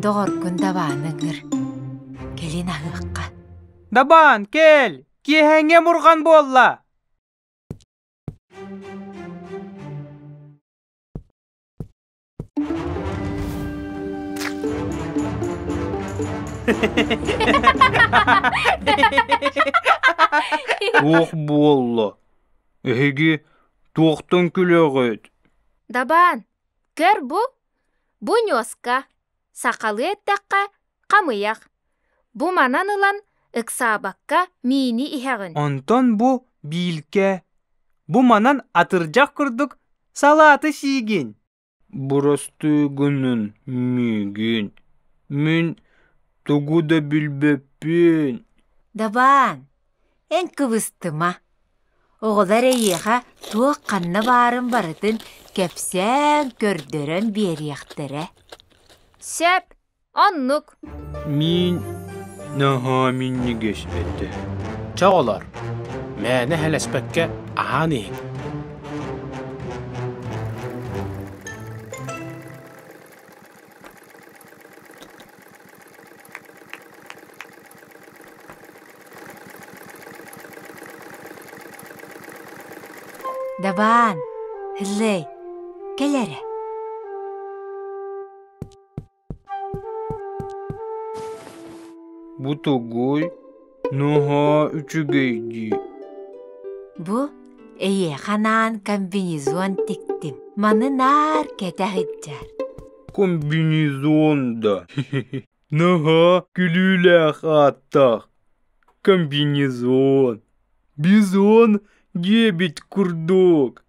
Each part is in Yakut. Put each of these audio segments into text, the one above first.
Доҕоргун Дабааны ыҥыр. Кэлин аһыахха. Дабаан, кэл! Киэһээҥҥи мурҕан буолла! Туох буолла? Эһиги туохтан күлэҕит? Дабаан, көр бу, бу ньуоска, сахалыы эттэххэ, хамыйах. Бу манан ылан ыксаабакка миини иһэҕин. Онтон бу биилкэ, бу манан атырдьах курдук салааты сиигин. Бырастыы гынын миигин, мин тугу да билбэппин. Дабаан, эн кыбыстыма. Оҕолор эйиэхэ туох ханна баарын барытын кэпсээн, көрдөрөн биэриэхтэрэ. Сөп, оннук. Миин наһаа минньигэс этэ. Чэ оҕолор, мээнэ эһэлэспэккэ аһаан иһиҥ. Дабаан, һыллый, кэл эрэ. Бу тугуй? Наһаа үчүгэй дии. Бу эйиэхэ анаан комбинезон тиктим. Маны наар кэтэ сылдьар. Комбинезон да. Наһаа күлүүлээх ааттаах. Комбинезон. Бизон диэбит курдук.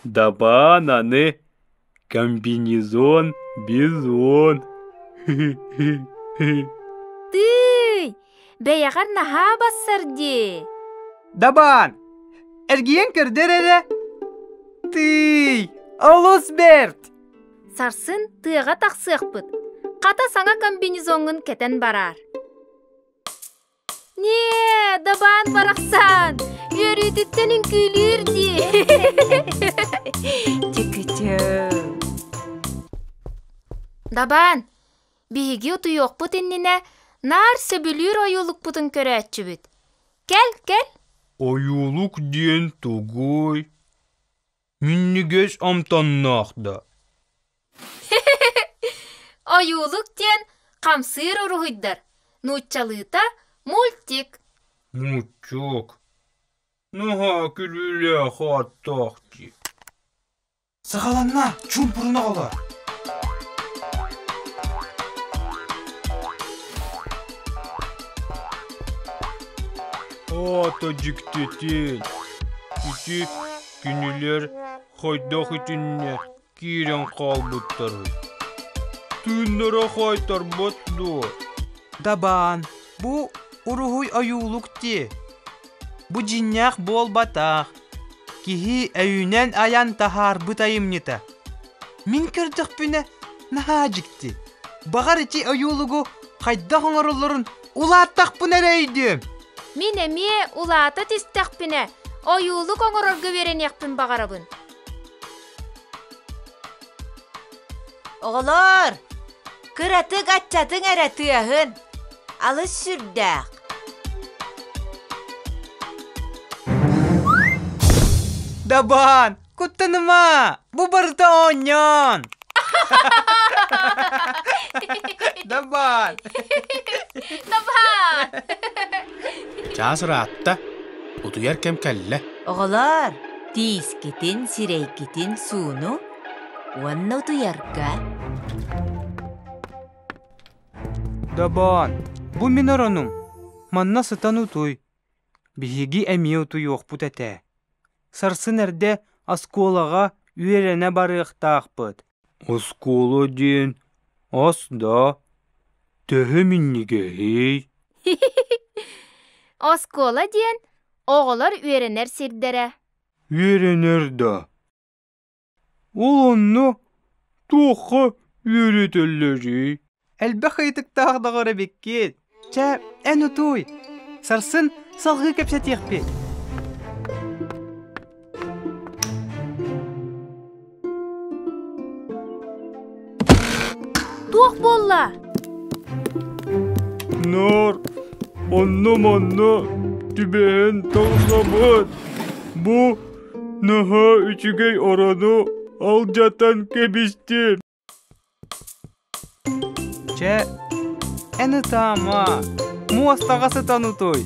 Дабаан аны комбинезон бизон. Тыый, бэйэҕэр наһаа бассар дии. Дабаан, эргийэн көрдөр эрэ. Тыый, олус бэрт! Сарсын тыаҕа тахсыахпыт. Хата саҥа комбинезоҥҥун кэтэн бараар. Не, дабаан барахсан, үөрүүтүттэн үҥкүүлүүр дии. Чүкүчү. Дабаан, биһиги утуйуохпут иннинэ наар сөбүлүүр ойуулукпутун көрөөччүбүт. Кэл, кэл. Ойуулук диэн тугуй? Минньигэс амтаннаах да? Ойуулук диэн хамсыыр уруһуйдар, нууччалыыта мультик. Муччук. Наһаа күлүүлээх ааттаах дии. Саҕаланна, чуумпурун оҕолор. Аата дьиктитин. Ити Кинилэр хайдах итиннэ киирэн хаалбыттарый? Тыыннара хаайтарбат дуо? Дабаан, бу уруһуй ойуулук дии. Бу дьиҥнээх буолбатах. Киһи өйүнэн айан таһаарбыт айымньыта. Мин көрдөхпүнэ, наһаа дьикти. Баҕар ити ойуулугу хайдах оҥороллорун улааттахпына эрэ өйдүөм. Мин эмиэ улаата түстэхпинэ, ойуулук оҥорорго үөрэниэхпин баҕарабын. Оҕолоор, кыратык аччатыҥ эрэ тыаһын, алыс сүрдээх. Дабаан, куттаныма, бу барыта оонньоон. Дабаан. Дабаан. Чаас ыраатта, утуйар кэм кэллэ. Оҕолоор, тиискитин, сирэйгитин сууну уонна утуйарга. Дабаан, бу мин оронум. Манна сытан утуй. Биһиги эмиэ утуйуохпут этэ. Сарсын эрдэ оскуолаҕа үөрэнэ барыахтаахпыт. Оскуола диэн ас да, төһө минньигэһий? Оскуола диэн оҕолор үөрэнэр сирдэрэ. Үөрэнэр да. Ол онно туохха үөрэтэллэрий? Элбэх ыйытыктаах доҕор эбиккит. Чэ, эн утуй. Сарсын салгыы кэпсэтиэхпит. Туох буолла? Ноор, онно-манна түбэһэн таҥнабыт. Бу наһаа үчүгэй орону алдьатан кэбистим. Чэ, эн ытаама, муостаҕа сытан утуй.